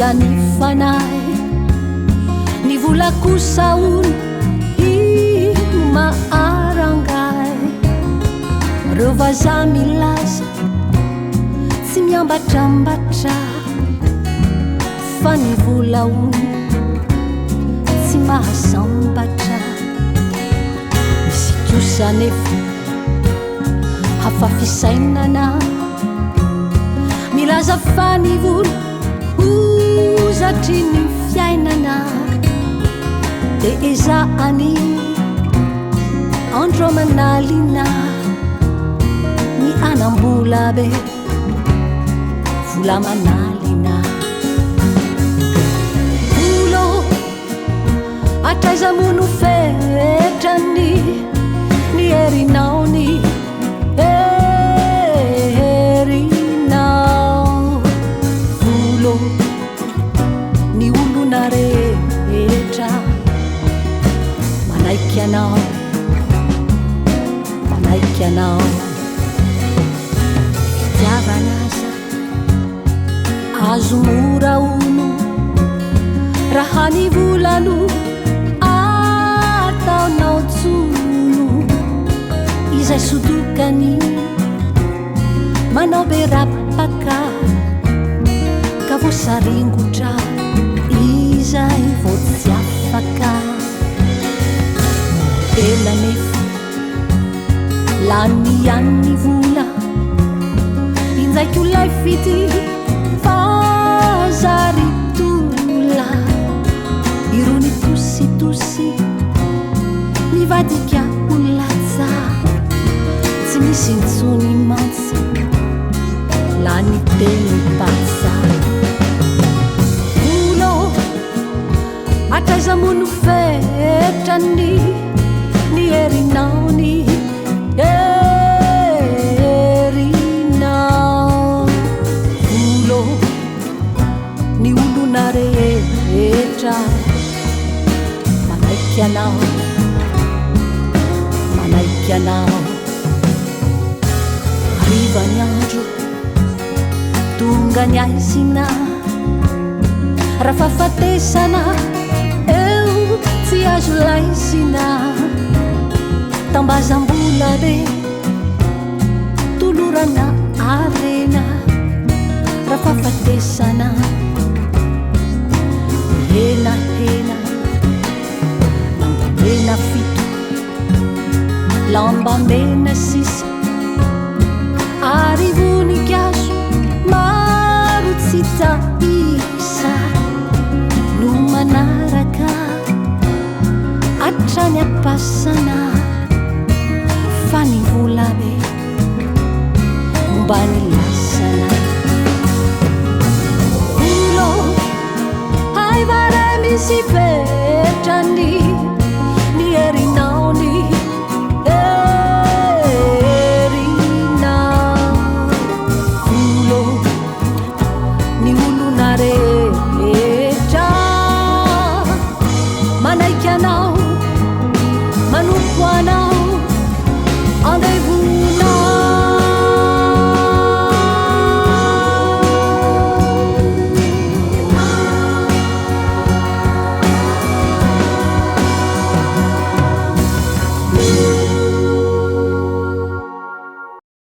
dia ny fanahy. Ny vola kosa hono ino maharangahy. Reo vazaha milaza tsy miambatrambatra fa ny vola hono tsy mahasambatra. Misy kosa anefa hafa fisainana milaza fa ny vola hozatry ny fiainana dia ezahany andro aman'alina ny anam-bola be vola aman'alina. Vola ô, hatraiza moa no fetrany ny herinao ny herinao. Vola ô, ny olona rehetra manaiky anao, manaiky anao. Fitiavana aza azo mora hono raha ny vola no ataonao tsono. Izay sodokany manao be rapaka ka voasaringotra izay vao tsy afaka. Ela nefa lany ihany ny vola, injaiko ilay fitia fa zary tola. Irony tositosy mivadika ho latsa, tsy misy intsony mantsy lany teny patsa. Vola ô, hatraiza moa no fetrany ny herinao ny herinao. Vola ô, ny olona rehetra manaiky anao, manaiky anao. Hariva ny andro, tonga ny aizina, raha fahafatesana eo tsy azo laizina. Tambazam-bola be, tolorana harena, raha fahafatesana mihenahena. Lamba mena fito, lamba mena sisa, ary voninkazo maro tsy hita isa no manaraka hatrany am-pasana. Fa ny vola be momba ny lasana. Vola ô, hay va re misy fetrany.